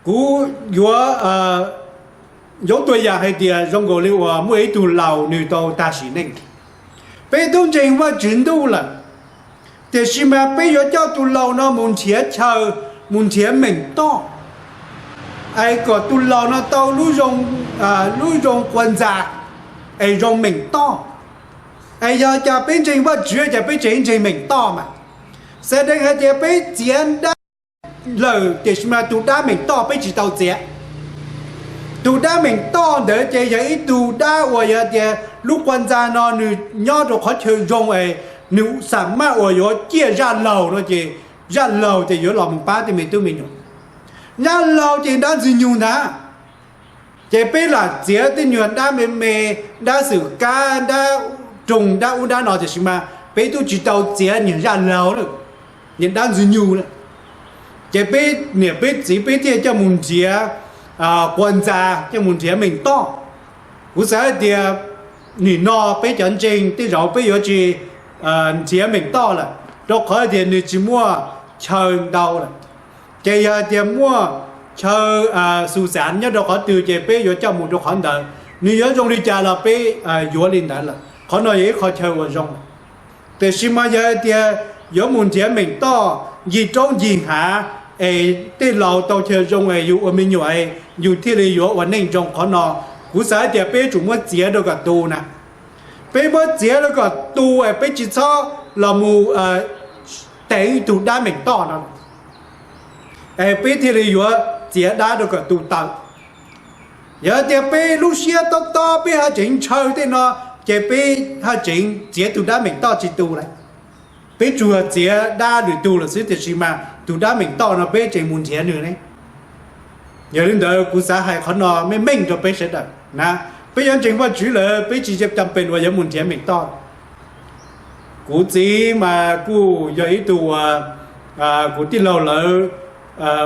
Kuv yuav, yuav tua yam hais tias zoo nkaus li uas muaj ib tug laus nws tau tag sim neej. Peb twb ntseeg Vajtswv ntuj lawm, tiam sis mas peb yuav coj tus laus no mus nrhiav chaw, mus nrhiav meem toj, es kom tus laus no tau lub zoo, lub zoo quas ntxa, es zoo meem toj. Es yog cas peb ntseeg Vajtswv cas peb tseem ntseeg meem toj mas? Xa dees hais tias peb txiav dab lawm tiam sis mas tus dab meem toj peb tsis tau txiav. Tus dab meem toj ntawd ces yog ib tug dab uas yog tias lub quas ntxa no nws nyob rau qhov chaw zoo es nws xam maj uas yuav ciaj zaj laug no ces zaj laug ces yuav los mus pab tej me tub me nyuam. Zaj laug ces dab ntxwg nyoog ntag. Ces peb lam txiav tej nyuag dab me me, dab xwm kab, dab roog, dab ub dab no tiam sis mas peb twb tsis tau txiav nyuag zaj laug lawm, nyuag dab ntxwg nyoog lawm. Ces peb niam peb txiv peb thiaj coj mus nrhiav quas ntxa, coj mus nrhiav meem toj. Kuv xav hais tias nim no peb cov ntseeg tej zaum peb yuav tsis nrhiav meem toj lawm, rau qhov tias nws tsis muaj chaw ntau lawm. Ces yog hais tias muaj chaw xus xav nyob rau qhov twg ces peb yuav coj mus rau qhov ntawd, nws yuav zoo li cas los peb yuav li ntawd lawm. Qhov no yog ib qho chaw uas zoo. Tiam sis mas yog hais tias yuav mus nrhiav meem toj ncig roob ncig hav, es tej laus tau chaw zoo es yus ua me nyuam es yus thiaj li yuav ua neej zoo, qhov no kuv xav hais tias peb yuav tsum muab txiav rau kom tu na. Peb muab txiav rau kom tu es peb tsis txhob los mus teev tus dab meem toj no, es peb thiaj li yuav txiav dab rau kom tu tawm. Yog tias peb lub siab tob tob peb haj tseem ntshaw tej no, ces peb haj tseem txiav tus dab meem toj tsis tu lawm. Peb tsuas txiav dab lwm tus lawm xwb tiam sis mas tus dab meem toj no peb tseem mus nrhiav nws ne. Yog li ntawd kuv xav hais qhov no meej meej rau peb sawv daws na. Peb yuav ntseeg Vajtswv lawm peb tsis cam pees uas yuav mus nrhiav meem toj. Kuv txiv mas kuj yog ib tug uas kuv tij laug lawv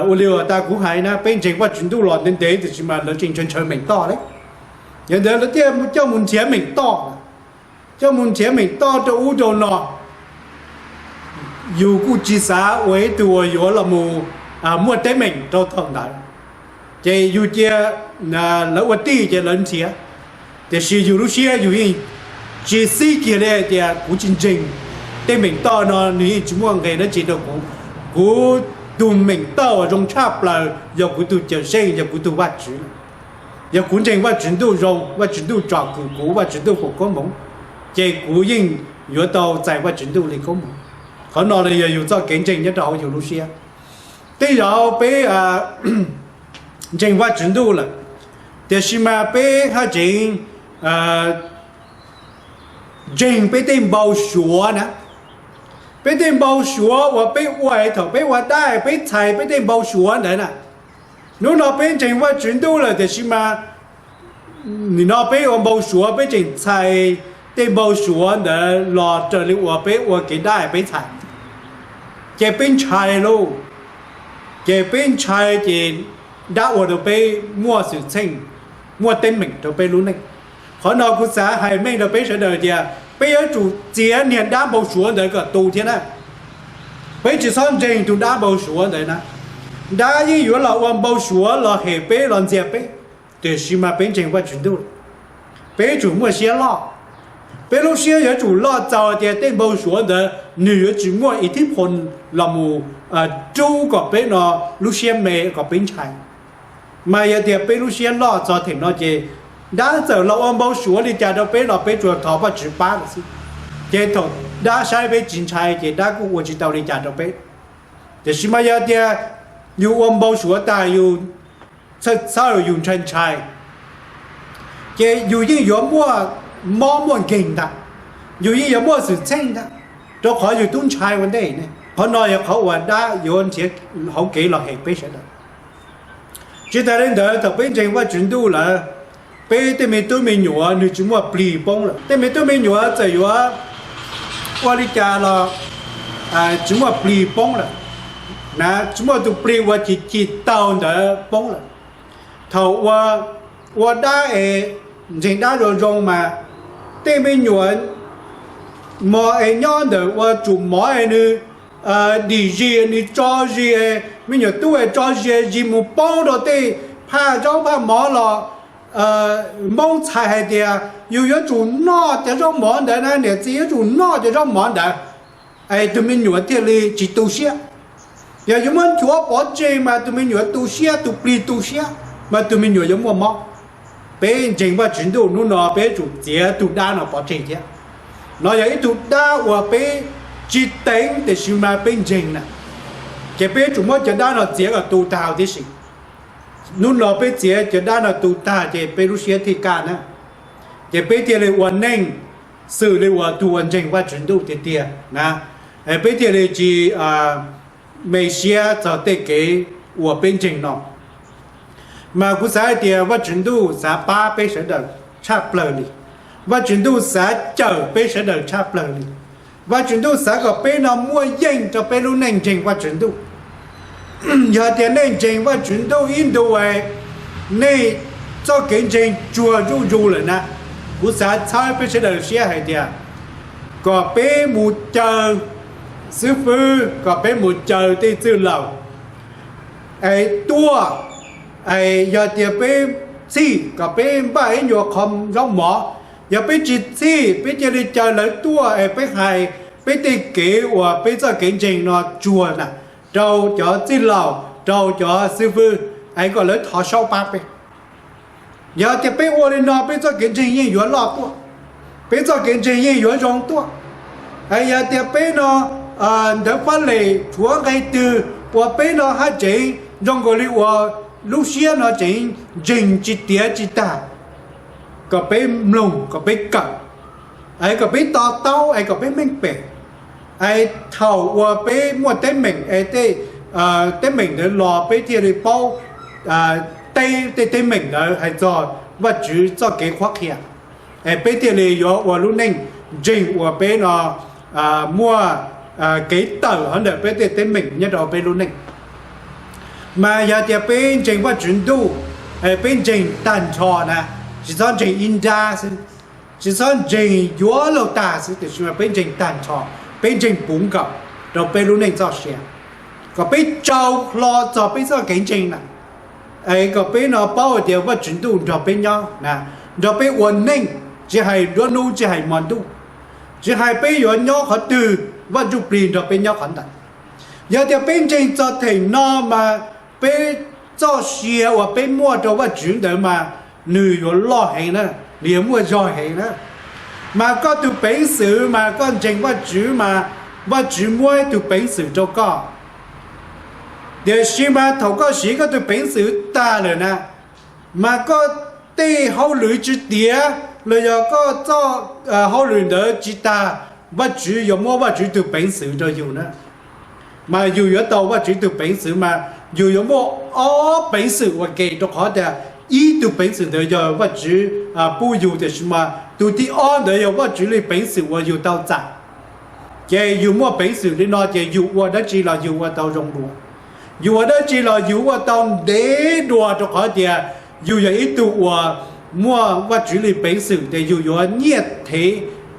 ua li uas tas kuv hais na, peb ntseeg Vajtswv ntuj los ntev ntev tiam sis mas lawv tseem ntshaw ntshaw meem toj li. Yog ntawd lawv thiaj coj mus nrhiav meem toj, coj mus nrhiav meem toj rau ub rau no. Yus kuj tsis xav ua ib tug uas yuav los mus muaj teeb meem rau thaum ntawd. Ces yus cia lawv ua tij ces lawv nrhiav, tiam sis yus lub siab yus yeej tsis xib kiag li hais tias kuv tsis ntseeg, tej meem toj no nws yeej tsis muaj nqe dab tsi rau kuv. Kuv tus meem toj uas zoo tshaj plaws yog kuv tus Cawmseej, yog kuv tus Vajtswv. Yog kuv ntseeg Vajtswv ntuj zoo, Vajtswv ntuj tsom kwm kuv, Vajtswv ntuj foom koob hmoov, ces kuv yeej yuav tau txais Vajtswv ntuj li koob hmoov. Qhov no yog yus txoj kev ntseeg nyob rau hauv yus lub siab. Tej zaum peb ntseeg Vajtswv ntuj lawm, tiam sis mas peb haj tseem ntseeg peb tej npau suav na. Peb tej npau suav uas peb ua thaum peb ua dab peb txhais peb tej npau suav ntawd na. Hnub no peb ntseeg Vajtswv ntuj lawm tiam sis mas nim no peb ua npau suav peb tseem txhais tej npau suav ntawd los raws li uas peb ua kev dab peb txhais, ces peb ntshai lauj. Ces peb ntshai ces dab ua rau peb muaj xwm txheej, muaj teeb meem rau peb lub neej. Qhov no kuv xav hais meej rau peb sawv daws tias peb yuav tsum txiav niag dab npau suav ntawd kom tu thiab na. Peb tsis txhob ntseeg tus dab npau suav ntawd na. Dab yeej yuav los ua npau suav los hem peb los ntxias peb, tiam sis mas peb ntseeg Vajtswv ntuj, peb tsum muaj siab loj. Peb lub siab yuav tsum loj txaus tias tej npau suav ntawd nws yuav tsis muaj ib thib phoo los mus rub kom peb no lub siab me kom peb ntshai. Mas yog tias peb lub siab loj txog them no ces dab txawm los ua npau suav li cas rau peb los peb tsuas thov Vajtswv pab lawm xwb. Ces thaum dab saib peb tsis ntshai ces dab kuj ua tsis tau li cas rau peb. Tiam sis mas yog tias yus ua npau suav tas yus txhawj txhawj yus ntshai ntshai, ces yus yeej yuav muaj mob muaj nkeeg ntag, yus yeej yuav muaj xwm txheej ntag, rau qhov yus twb ntshai ua ntej ne. Qhov no yog qhov uas dab yuav nrhiav hauv kev los hem peb sawv daws. Tsis tas li ntawd thaum peb ntseeg Vajtswv ntuj lawm, peb tej me tub me nyuam nws tsis muaj plig poob lawm. Tej me tub me nyuam txawm yuav ua li cas los tsis muaj plig poob lawm, na tsis muaj tus plig uas chim chim taug ntawd poob lawm. Thaum ua dab es ntseeg dab zoo zoo mas tej me nyuam mos es nyob ntawm ua tsum mov es nws dim zis, nws tso zis, me nyuam tub tso zis, zis mus poob rau tej phaj zaub phaj mov los Hmoob txhais hais tias yus yuav tsum noj cov zaub mov ntawd na, niam txiv yuav tsum noj cov zaub mov ntawd, es tus me nyuam thiaj li tsis tu siab. Yog yus muab nchuav pov tseg mas tus me nyuam tu siab, tus plig tu siab, mas tus me nyuam yuav muaj mob. Peb ntseeg Vajtswv ntuj hnub no peb yuav tsum txiav tus dab no pov tseg thiab. No yog ib tug dab uas peb tsis teev tiam sis mas peb ntseeg na, ces peb yuav tsum muab cov dab no txiav kom tu tag tib si. Hnub no peb txiav cov dab no tu tag ces peb lub siab thiaj kaj na, ces peb thiaj li ua neej xws li uas tus uas ntseeg Vajtswv ntuj tiag tiag na, peb thiaj li tsis me siab txog tej kev uas peb ntseeg no. Mas kuv xav hais tias Vajtswv ntuj xav pab peb sawv daws tshaj plaws li. Vajtswv ntuj xav cawm peb sawv daws tshaj plaws li. Vajtswv ntuj xav kom peb no muaj yeej rau peb lub neej ntseeg Vajtswv ntuj. Yog tias nej ntseeg Vajtswv ntuj ib ntus es nej txoj kev ntseeg tsuag zuj zus lawm na, kuv xav txhawb peb sawv daws siab hais tias kom peb mus caw xib fwb, kom peb mus caw tej txwj laus es tuaj, es yog tias peb txhij kom peb npaj ib nyuag qho zaub mov. Yog peb tsis txhij peb cia li caw lawv tuaj es peb hais peb tej kev uas peb txoj kev ntseeg no tsuag na rau cov txwj laus, rau cov xib fwb, es kom lawv thov saub pab peb. Yog tias peb ua li no peb txoj kev ntseeg yeej yuav loj tuaj, peb txoj kev ntseeg yeej yuav zoo tuaj. Es yog tias peb no ntawv fab les tshuav nqe twg uas peb no haj tseem zoo nkaus li uas lub siab no tseem ntseeg tsis tiav tsis tag, kom peb mloog, kom peb kawm, es kom peb to taub, es kom peb meej pem, es thaum uas peb muaj teeb meem es tej teeb meem ntawd los peb thiaj li paub teb tej teeb meem ntawd hais txog Vajtswv txoj kev qhuab qhia, es peb thiaj li yuav ua lub neej ntseeg uas peb no muaj kev tawm hauv ntawm peb tej teeb meem nyob rau peb lub neej. Mas yog tias peb ntseeg Vajtswv ntuj, peb ntseeg tag nrho na, tsis txhob ntseeg ib nrab xwb, tsis txhob ntseeg yuav luag tag xwb, tiam sis mas peb ntseeg tag nrho, peb ntseeg puv nkaus rau peb lub neej txoj sia, kom peb tsau hlo txog peb txoj kev ntseeg na, es kom peb no paub hais tias Vajtswv ntuj nrog peb nyob na, nrog peb ua neej, tsis hais nruab hnub tsis hais hmo ntuj, tsis hais peb yuav nyob qhov twg, Vaj Ntsujplig nrog peb nyob qhov ntawd. Yog tias peb ntseeg txog them no mas peb txoj sia uas peb muaj rau Vajtswv ntawd mas nws yuav loj heev na, nws yuav muaj zog heev na. Mas koj tus peev xwm mas koj ntseeg Vajtswv mas Vajtswv muab tus peev xwm rau koj. Tiam sis mas thaum koj siv koj tus peev xwm tag lawm na, mas koj tej hauj lwm tsis tiav los yog koj txoj hauj lwm ntawd tsis tag, Vajtswv yuav muab Vajtswv tus peev xwm rau yus na. Mas yus yuav tau Vajtswv tus peev xwm mas yus yuav muaj ob peev xwm ua ke, rau qhov tias ib tug peev xwm ntawd yog Vajtswv pub yus, tiam sis mas tus thib ob ntawd yog Vajtswv li peev xwm uas yus tau txais. Ces yus muaj peev xwm li no ces yus ua dab tsi los yus ua tau zoo dua. Yus ua dab tsi los yus ua tau ntev dua, rau qhov tias yus yog ib tug uas muaj Vajtswv li peev xwm, ces yus yuav nyiaj thev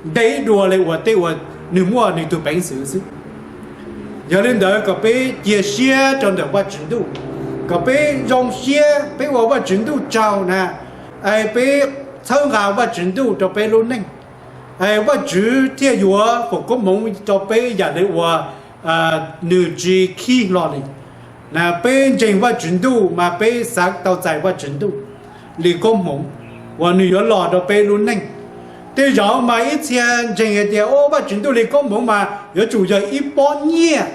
ntev dua li uas tej uas nws muaj nws tus peev xwm xwb. Yog li ntawd kom peb cia siab rau ntawm Vajtswv ntuj, kom peb zoo siab peb ua Vajtswv ntuj tsaug na, es peb txhawb nqa Vajtswv ntuj rau peb lub neej, es Vajtswv thiaj yuav foom koob hmoov rau peb yam li uas nws tsis khib hlo li. Na peb ntseeg Vajtswv ntuj mas peb xav tau txais Vajtswv ntuj li koob hmoov uas nws yuav los rau peb lub neej. Tej zaum mas ib txhia ntseeg hais tias, o, Vajtswv ntuj li koob hmoov mas yuav tsum yog ib pob nyiaj,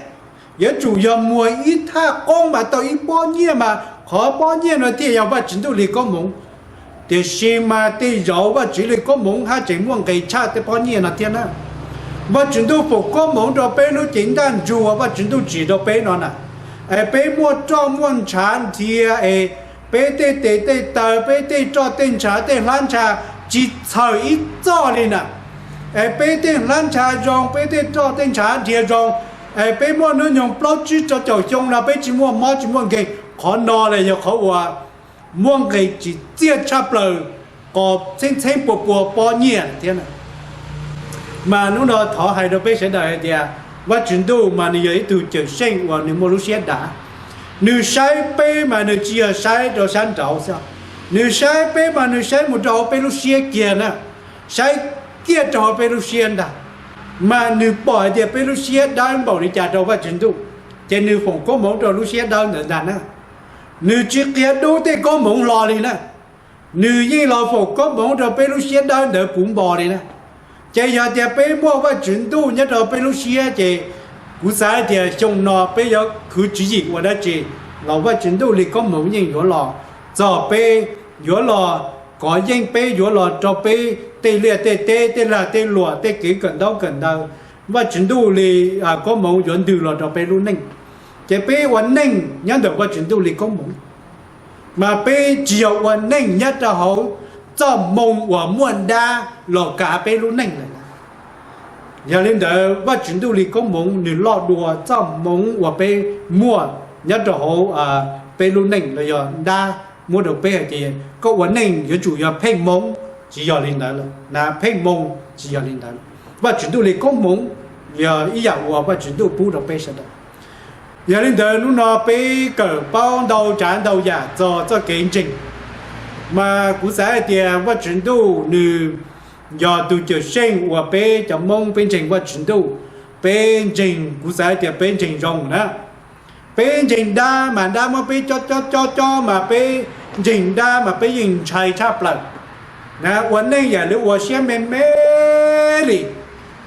yuav tsum yog muag ib thaj qoob mas tau ib pob nyiaj mas qhov pob nyiaj no thiaj yog Vajtswv ntuj li koob hmoov. Tiam sis mas tej zaum Vajtswv li koob hmoov haj tseem muaj nqis tshaj tej pob nyiaj no thiab na. Vajtswv ntuj foom koob hmoov rau peb lub cev ntaj ntsug uas Vajtswv ntuj tsim rau peb no na, es peb muaj roj muaj ntshav nrhiav es peb tej tes tej taw, peb tej roj tej ntshav tej hlab ntsha tsis txhaws ib txoj li na. Es peb tej hlab ntsha zoo, peb tej roj tej ntshav nrhiav zoo, es peb muaj hnub nyoog plaub tsib rau caum xyoo no peb tsis muaj mob tsis muaj nkeeg. Qhov no los yog qhov uas muaj nqis tsim txiaj tshaj plaws, qos txheeb txheeb pua pua pob nyiaj thiab. Mas hnub no thov hais rau peb sawv daws hais tias Vajtswv Ntuj mas nws yog ib tug Cawmseej uas nws muaj lub siab dav. Nws saib peb mas nws tsis yog saib rau sab nraud xwb, nws saib peb mas nws saib mus rau hauv peb lub siab kiag na, saib kiag rau hauv peb lub siab ntag, mas nws pom hais tias peb lub siab dawb npaum li cas rau Vajtswv Ntuj, ces nws foom koob hmoov rau lub siab dawb ntawd ntag na. Nws tsis qia dub tej koob hmoov hlo li na, nws yeej los foom koob hmoov rau peb lub siab dawb ntawd puv npo li na. Ces yog tias peb muaj Vajtswv Ntuj nyob rau peb lub siab ces kuv xav hais tias xyoo no peb yuav khwv tswv yim ua dab tsi los Vajtswv Ntuj li koob hmoov yeej yuav los txog peb, yuav los kov yeej peb, yuav los rau peb tej liaj tej teb, tej lag tej luam, tej kev kawm ntaub kawm ntawv. Vajtswv Ntuj li koob hmoov yuav ntws los rau peb lub neej, ces peb ua neej nyob ntawm Vajtswv Ntuj li koob hmoov, mas peb tsis yog ua neej nyob rau hauv txoj moo uas muaj dab los kav peb lub neej lawm. Yog li ntawd Vajtswv Ntuj li koob hmoov nws loj dua txoj moo uas peb muaj nyob rau hauv peb lub neej los yog dab muab rau peb hais tias koj ua neej yuav tsum yog pheej hmoov, tsis yog li ntawd lawm na, pheej moo tsis yog li ntawd. Vajtswv Ntuj li koob hmoov yog ib yam uas Vajtswv Ntuj pub rau peb sawv daws. Yog li ntawd hnub no peb kawm paub ntau tsav ntau yam txog txoj kev ntseeg, mas kuv xav hais tias Vajtswv Ntuj nws yog tus Cawmseej uas peb cov Hmoob peb ntseeg Vajtswv Ntuj, peb ntseeg, kuv xav hais tias peb ntseeg zoo na. Peb ntseeg dab mas dab muab peb cob cob cob cob mas peb ntseeg dab mas peb yeej ntshai tshaj plaws na, ua neej yam li ua siab me me li.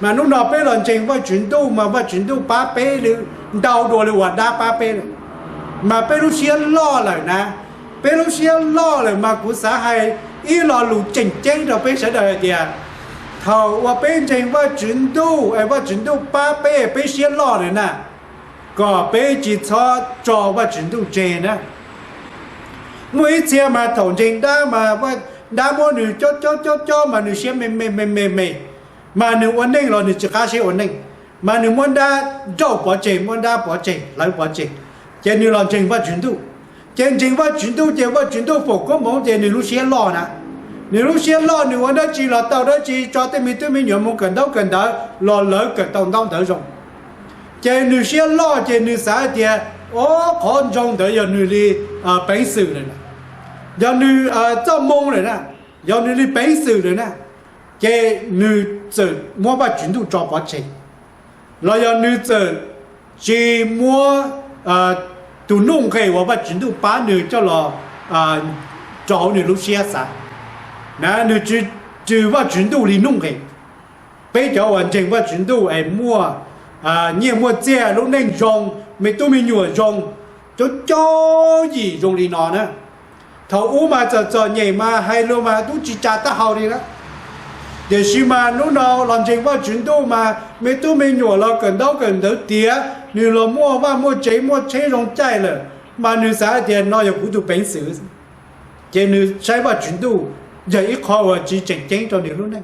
Mas hnub no peb los ntseeg Vajtswv Ntuj mas Vajtswv Ntuj pab peb li ntau dua li uas dab pab peb lawm, mas peb lub siab loj lawm na. Peb lub siab loj lawm mas kuv xav hais ib lo lus tseem ceeb rau peb sawv daws hais tias thaum uas peb ntseeg Vajtswv Ntuj es Vajtswv Ntuj pab peb, peb siab loj lawm na, kom peb tsis txhob tso Vajtswv Ntuj tseg na. Muaj ib txhia mas thaum ntseeg dab mas dab muab nws cob cob cob cob mas nws siab me me me me me, mas nws ua neej los nws tsis qab siab ua neej, mas nws muab dab nrauj pov tseg, muab dab pov tseg, hlawv pov tseg, ces nws los ntseeg Vajtswv Ntuj. Ces ntseeg Vajtswv Ntuj ces Vajtswv Ntuj foom koob hmoov ces nws lub siab loj na. Nws lub siab loj nws ua dab tsi los tau dab tsi, tso tej me tub me nyuam mus kawm ntaub kawm ntawv los lawv kawm tau ntaub ntawv zoo. Ces nws siab loj ces nws xav hais tias, o, qhov zoo ntawd yog nws li peev xwm lawm na, yog nws txoj moo lawm na, yog nws li peev xwm lawm na, ces nws txawm muab Vajtswv Ntuj tso pov tseg, los yog nws txawm tsis muab tus nuj nqes uas Vajtswv Ntuj pab nws coj los rau hauv nws lub siab xav na, nws tsis, tsis Vajtswv Ntuj li nuj nqes. Peb cov uas ntseeg Vajtswv Ntuj es muaj nyiaj muaj txiag, lub neej zoo, me tub me nyuam zoo, cov cov yim zoo li no na. Thaum ub mas txom txom nyem mas hais lus mas tub tsis tsa taub hau li na. Tiam sis mas hnub no los ntseeg Vajtswv Ntuj mas me tub me nyuam los kawm ntaub kawm ntawv tiav, nws los muaj vaj muaj tsev muaj tsheb zoo caij lawm, mas nws xav hais tias no yog kuv tus peev xwm, ces nws saib Vajtswv Ntuj yog ib qho uas tsis tseem ceeb rau nws lub neej.